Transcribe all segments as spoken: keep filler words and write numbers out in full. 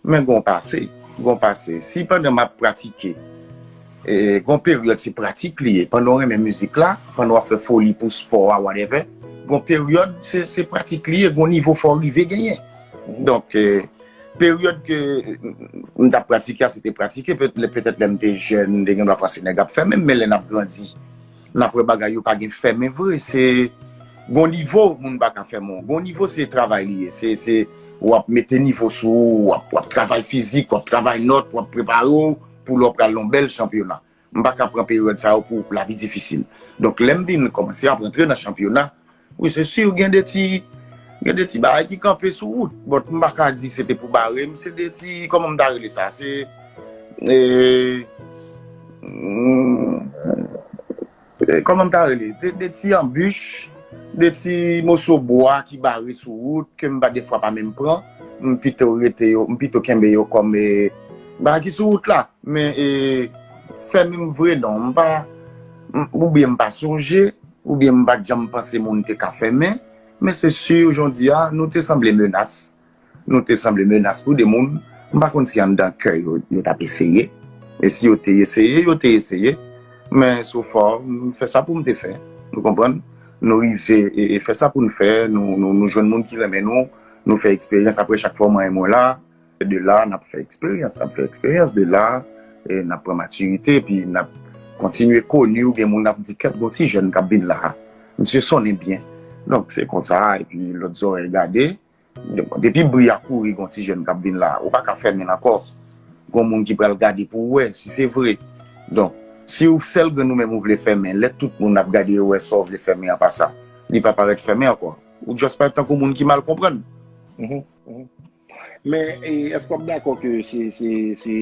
Men gon pase, gon pase. Si pandan m ap pratike, e, gon peryòd se pratik li ye. Pandan w renmen mizik la, pandan w ap fè foli pou spò a, whatever, gon peryòd se, se pratik li ye, gon nivo fò w rive genyen. Donk, e, peryòd ke m t ap pratike a, se te pratike, pe-, petèt lè m te jèn, m te gen dwa panse nèg ap fèmen m, men lè n ap grandi, n ap wè bagay yo pa gen fèmen vre. Se gon nivo moun pa ka fèmen w. Gon nivo se travay li ye. Se, se w ap mete nivo sou ou, w ap, w ap travay fizik, w ap travay nòt, w ap prepare w pou lè w pral nan bèl chanpyona. M pa ka pran peryòd sa yo pou lavi difisil. Donk, lè m vin kòmanse ap rantre nan chanpyona, wi, se si, gen de ti, gen de ti bagay ki kanpe sou wout. But m pa ka di se te pou bare m, se de ti, kòman m ta rele sa? Se, e, mm, e, kòman m ta rele? De, de ti anbich, de ti moso bwa ki bare sou wout, ke m pa, defwa pa menm pran, m pito rete yo, m pito kenbe yo kòm, e, bagay ki sou wout la. Men, e, fèmen m vre non, m pa, m, oubyen m pa sonje, oubyen m pa t janm panse moun te ka fèmen, men se si, jodi a, nou te sanble menas. Nou te sanble menas pou de moun. M pa konn si anndan kè yo, yo t ap eseye. E si yo te eseye, yo te eseye. Men so far, m fè sa pou m te fè. Nou konprann? Nou rive e, e fè sa pou n fè. Nou, nou, nou jwenn moun ki renmen nou. Nou fè eksperyans. Apre chak fwa w manyen mwen la, de la, n ap fè eksperyans, n ap fè eksperyans. De la, e n ap pran matirite, epi n ap kontinye koni, oubyen moun ap di, "Kèt, gon ti jèn k ap vin la a. Misye sonnen byen." Donk, se konsa, epi lòt zòrèy gade. Depi bri a kouri, gon ti jèn k ap vin la, ou pa ka fèmen l ankò. Gon moun ki pral gade pou wè si se vre. Donk, si ou sèl grenn ou menm ou vle fèmen, lè tout moun ap gade yo wè sa w vle fèmen an pa sa, li pa parèt fèmen ankò. Ou just parèt tankou moun ki mal konprann. Mhm, mhm. Men, e, èske w ap dakò ke se, se, se,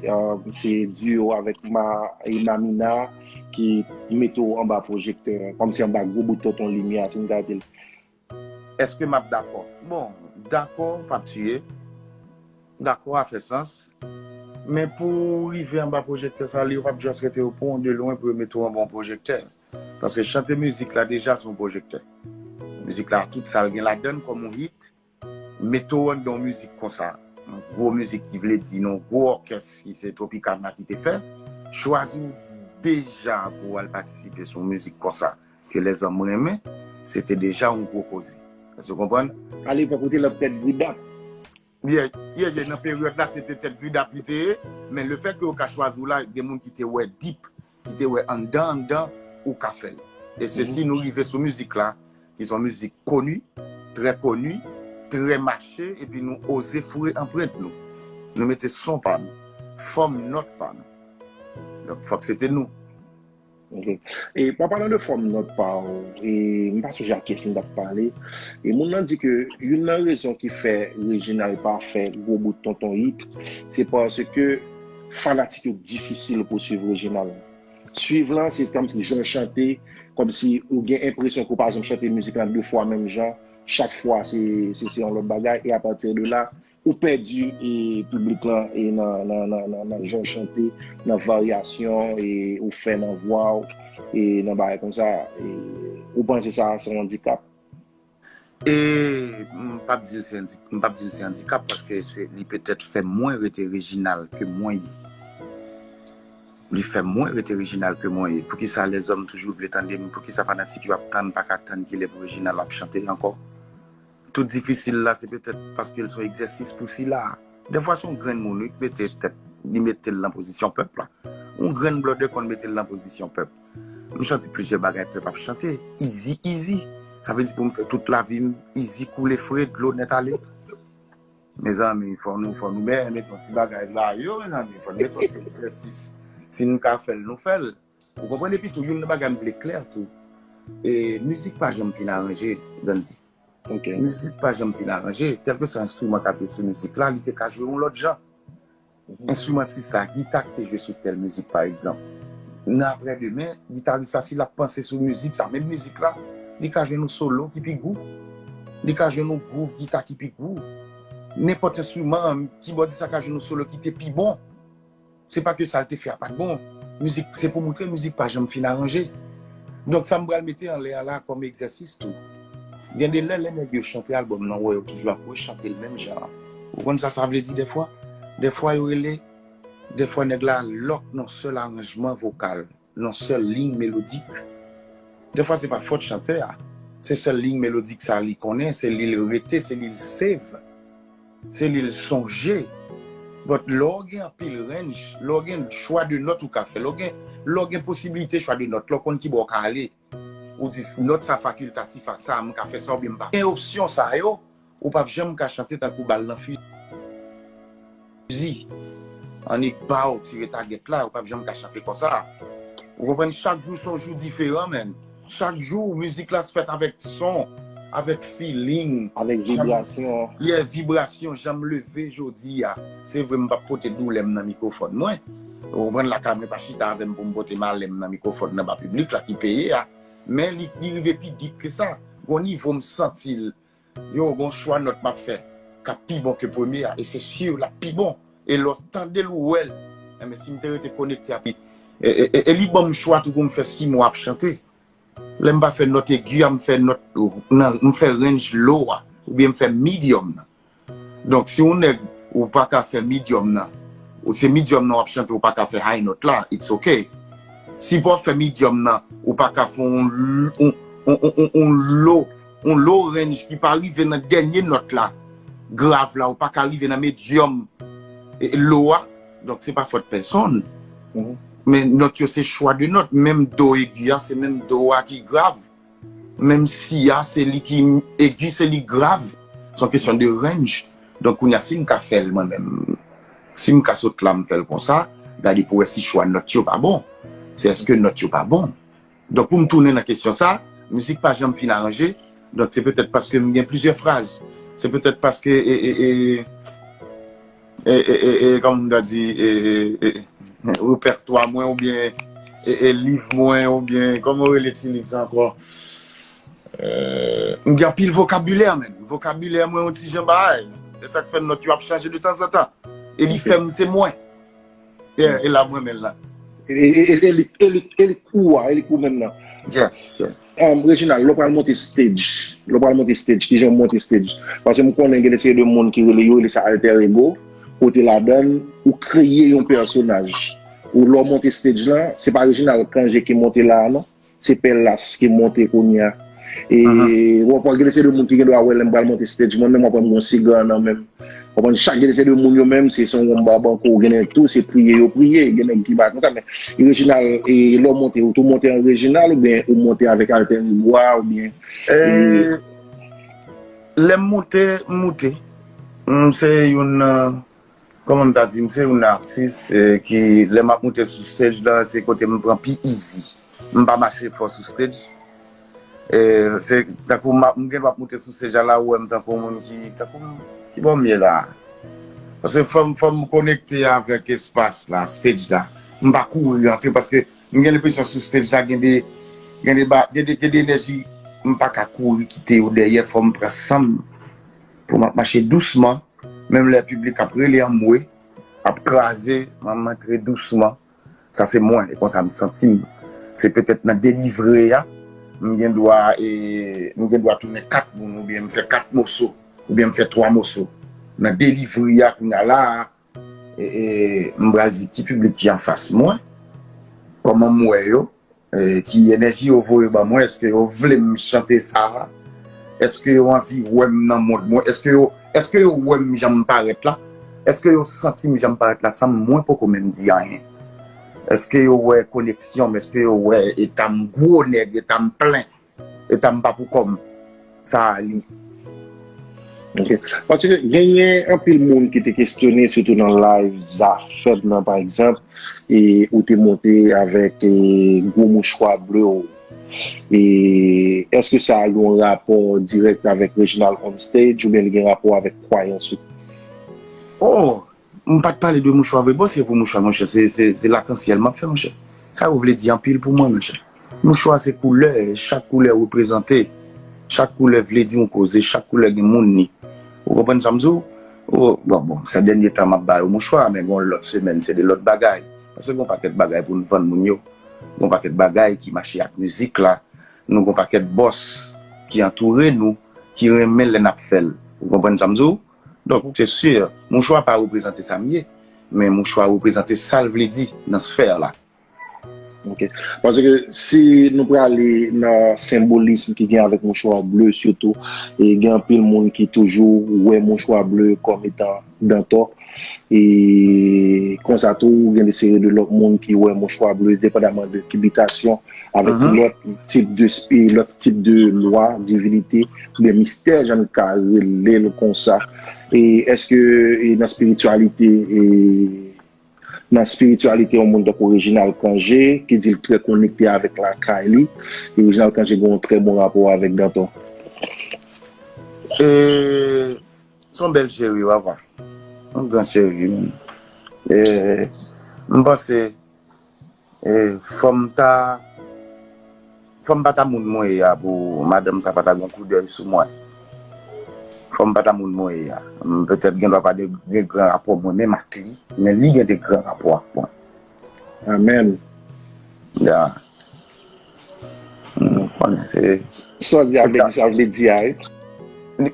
um, se duo avèk Ma, e, Mamina ki mete w anba pwojektè, kòmsi anba gwo bout tonton limyè, si m ka di l? Èske m ap dakò? Bon, dakò p ap tiye. Dakò a fè sans. Men pou w rive anba pwojektè sa, li yo p ap just rete yo pran w de lwen pou yo mete w anba yon pwojektè. Paske chante mizik la deja se yon pwojektè. Mizik la, tout sa l gen ladan l kòm yon hit, mete w anndan yon mizik konsa, yon gwo mizik ki vle di nan yon gwo òkès ki se Tropicana ki te fè, chwazi w deja pou w al patisipe sou yon mizik konsa ke lèzòm renmen, se te deja yon gwo koze. Èske w konprann? Alepòk ou te nan tèt gridap. Yeah, yeah, yeah, nan peryòd la, se te tèt gridap li te ye, men lefètke yo ka chwazi w la, gen moun ki te wè deep, ki te wè anndan, anndan, ou ka fè l. E se si nou rive sou mizik la, ki se yon mizik koni, trè koni, trè mache, epi nou oze foure anprent nou. Nou mete son pa nou, fòm nòt pa nou. Donk, fòk se te nou. Ok. E pa palan de fòm nòt pa w, e m pa sonje ak kiyès m t ap pale. E moun nan di ke youn nan rezon ki fè Reginald pa fè gwo bout tonton hit, se paske fanatik yo difisil pou swiv Reginald. Swiv lan, se kòmsi jan w chante, kòmsi ou gen enpresyon ke w pa janm chante mizik lan de fwa menm jan. Chak fwa, se, se, se yon lòt bagay. E apati de la, ou pèdi e, piblik lan e nan, nan, nan, nan, nan jan w chante, nan varyasyon e, ou fè nan vwa w, e nan bagay konsa. E, ou panse sa se yon andikap? E m p ap di l se andi-, m p ap di l se andikap paske se, li petèt fè mwen rete Reginald ke mwen ye. Li fè mwen rete Reginald ke mwen ye. Poukisa lèzòm toujou vle tande m? Poukisa fanatik yo ap tann, pa ka tann kilè pou Reginald ap chante ankò? Tout difisil la, se petèt paske l se yon egzèsis pou sila a. Dèfwa se yon grenn moun, wi, ki mete tèt, li mete l nan pozisyon pèp la. Yon grenn blòdè konn mete l nan pozisyon pèp. M chante plizyè bagay pèp ap chante, izi, izi. Sa vle di pou m fè tout lavi m, izi koule fre, dlo nèt ale. Mezanmi, fò nou, fò nou mè-, mete yon ti bagay la yo, mezanmi, fò nou mete yon ti egzèsis. Si n ka fè l, nou fè l. Ou konprann? Epi tou, youn nan bagay m vle klè tou. E, mizik pa janm fin aranje, Gandhi. Mizik pa janm fin aranje. Kèlkeswa enstriman k ap jwe sou mizik la, li te ka jwe yon lòt jan. Enstrimantis la, gita ki te jwe sou tèl mizik, pa egzanp. Nan aprè demen, gitaris la, si l ap panse sou mizik sa, menm mizik la, li ka jwenn yon solo ki pi gou. Li ka jwenn yon gwouv gita ki pi gou. Nenpòt enstriman, kibòdis la ka jwenn yon solo ki te pi bon. Se pa ke sa l te fè a pa t bon. Mizik, se pou moutre mizik pa janm fin aranje. Donk, sa m pral mete anlè a la kòm egzèsis tou. Gen de lè, lè nèg yo chante albòm nan, ou wè yo toujou ap rechante l menm jan an. Ou konn sa sa vle di dèfwa? Dèfwa yo rele, dèfwa nèg la lòk nan sèl aranjman vokal, nan sèl liy melodik. Dèfwa se pa fòt chantè a. Se sèl liy melodik sa li konnen, se li l rete, se li l save, se li l sonje. But lè w gen anpil range, lè w gen chwa de nòt ou ka fè, lè w gen, lè w gen posiblite chwa de nòt, lè w konn ki bò w ka ale, ou di nòt sa fakiltatif a sa, m ka fè sa oubyen m pa. Gen opsyon sa yo, ou p ap janm ka chante tankou bal nan fizi. Annik ba w tire tagèt la, ou p ap janm ka chante konsa. Ou konprann, chak jou se yon jou diferan, man. Chak jou, mizik la fèt avèk son, avèk feeling. Avèk vibrasyon. Yeah, vibrasyon, jan m leve jodi a. Se vre, m p ap pote doulè m nan mikwofòn mwen. Ou konprann, lakay mwen pa chita avè m pou m pote malè m nan mikwofòn nan ba piblik la ki peye a. Men li, li rive pi deep ke sa. Gon nivo m santi l. Yo, gon chwa nòt m ap fè k ap pi bon ke premye a, e se si l ap pi bon. E lè w tande l, ou wè l. Enben, si m te rete konekte ak li, e, e, e, e li ban m chwa tou pou m fè si mwa ap chante. Lè m pa fè nòt egi a, m fè nòt nan, m fè range low a, oubyen m fè medium nan. Donk, si yon nèg ou pa ka fè medium nan, ou se medium nan w ap chante, ou pa ka fè high note la, it's ok. Si pa w fè medium nan, ou pa ka fè yon, yon, yon, yon, yon, yon low, yon low range ki pa rive nan dènye nòt la, grav la, ou pa ka rive nan medium, e, low a, donk se pa fòt pèsonn. Men nòt yo se chwa de nòt, menm do egi a, se menm do a ki grav. Menm si a, se li ki egi, se li grav. Se yon kesyon de range. Donk, kounye a, si m ka fè l mwen menm, si m ka sot la, m fè l konsa, gade pou wè si chwa nòt yo pa bon. Se èske nòt yo pa bon. Donk, pou m tounen nan kesyon sa, mizik pa janm fin aranje. Donk, se petèt paske m gen plizyè fraz. Se petèt paske, e, e, e, e, e, e, e, kòman m ta di, e, e, e, repètwa mwen oubyen e, e, liv mwen oubyen, kòman yo rele ti liv sa ankò? E, m gen anpil vokabilè, men. Vokabilè mwen yon ti jan bagay. Se sa k fè nòt yo ap chanje de tanzantan. E li fè m se mwen. Yeah, e la mwen menm la. E, e, e, e li, e li, e li kou a, e li kou menm nan. Yes, yes. Um, Reginald, lè w pral monte stage, lè w pral monte stage, kijan w monte stage? Paske m konnen gen de seri de moun ki rele, yo rele sa alter ego, kote ladan l, ou kreye yon pèsonaj. Ou lè w monte stage lan, se pa Reginald Cangé ki monte la a, non. Se Pèlas ki monte kounye a. E w ap wè gen de seri de moun ki gen dwa wè lè m pral monte stage, mwen menm w ap wè m gen yon siga nan men m. Konprann, chak gen de seri de moun yo menm, se, se yon wonm babankou, gen nèg tou, se priye yo priye, gen nèg ki pa konsa, men Reginald, e, lè w monte, ou tou monte an Reginald, oubyen ou monte avèk alter ego a, oubyen, e, e, lè m monte, m monte. M se youn nan, kòman m ta di, m se youn nan atis, e, ki, lè m ap monte sou stage la, se kote m pran pi easy. M pa mache fò sou stage. E, se tankou m ap, m gen dwa ap monte sou stage la, ou wè m tankou yon moun ki, tankou m, ki bò m ye la. Paske fò m, fò m konekte avèk espas la, stage la. M pa kouri antre paske m gen lenpresyon sou stage la, gen de, gen de ba, gen de, gen de enèji, m pa ka kouri kite yo dèyè, fò m pran san m pou m ap mache dousman, menm lè piblik ap rele anmwe, ap kraze, m ap antre dousman. Sa se mwen, e konsa m santi m. Se petèt nan delivre a, m gen dwa, e, m gen dwa tounen kat moun, oubyen m fè kat moso, oubyen m fè twa moso. Nan delivre a, kounye a la a, e, e, m pral di ki piblik ki anfas mwen, kòman m wè yo, e, ki enèji yo voye ban mwen, èske yo vle m chante sa a? Èske yo anvi wè m nan mond mwen? Èske yo, èske yo wè m jan m parèt la? Èske yo santi m jan m parèt la san mwen poko menm di anyen? Èske yo wè koneksyon m? Èske yo wè eta m gwo nèg, eta m plen, eta m pa pou kò m? Sa a li. Ok. Paske genyen anpil moun ki te kesyone, sitou nan live Zafèm nan, pa egzanp, e ou te monte avèk, e, gwo mouchwa ble w. E èske sa gen yon rapò dirèk avèk Reginald on stage oubyen li gen rapò avèk kwayans ou? Oh, m pa t pale de mouchwa vre. Bon, se pou mouchwa, monchè, se, se, se lakansyèl m ap fè, monchè. Sa yo vle di anpil pou mwen, monchè. Mouchwa se koulè, chak koulè reprezante. Chak koulè vle di yon koze, chak koulè gen moun li. Ou konprann sa m di w? Ou, bon, bon, sa dènye tan m ap ba yo mouchwa, men gon lòt semèn, se de lòt bagay. Paske gon pakèt bagay pou n vann moun yo. Gon pakèt bagay ki mache ak mizik la. Nou gon pakèt bòs ki antoure nou, ki renmen lè n ap fè l. Ou konprann sa m di w? Donk, se si, mouchwa pa reprezante sa m ye, men mouchwa reprezante sa l vle di nan sfè la. Ok. Paske si nou prale nan senbolism ki gen avèk mouchwa ble sitou, e gen anpil moun ki toujou wè mouchwa ble kòm etan dantò. E konsa tou, gen de seri de lòt moun ki wè mouchwa ble, depandaman de ki bitasyon, avèk lòt tip de spi, lòt tip de lwa, divinite, oubyen mistè, jan n ka rele l konsa. E èske e nan espirityalite, e nan espirityalite yon moun tankou Reginald Cangé, ki di l trè konekte avèk lakay li, e Reginald Cangé gen yon trè bon rapò avèk Dantò. E se yon bèl cheri, papa. Yon gran cheri, menm. E m panse, e fò m ta fò m pa ta moun mwen ye a pou madanm sa pa ta gen koudèy sou mwen. Fò m pa ta moun mwen ye a. M petèt gen dwa pa de gen gran rapò mwen menm ak li, men li gen de gran rapò ak mwen. Amen. Ya. M konnen se. Sa w di a vle di sa vle di a, wi.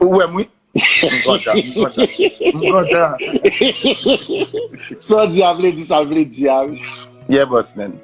Ou wè m, wi. M kontan, m kontan. M kontan. Sa w di a vle di sa vle di a, wi. Yeah, boss man.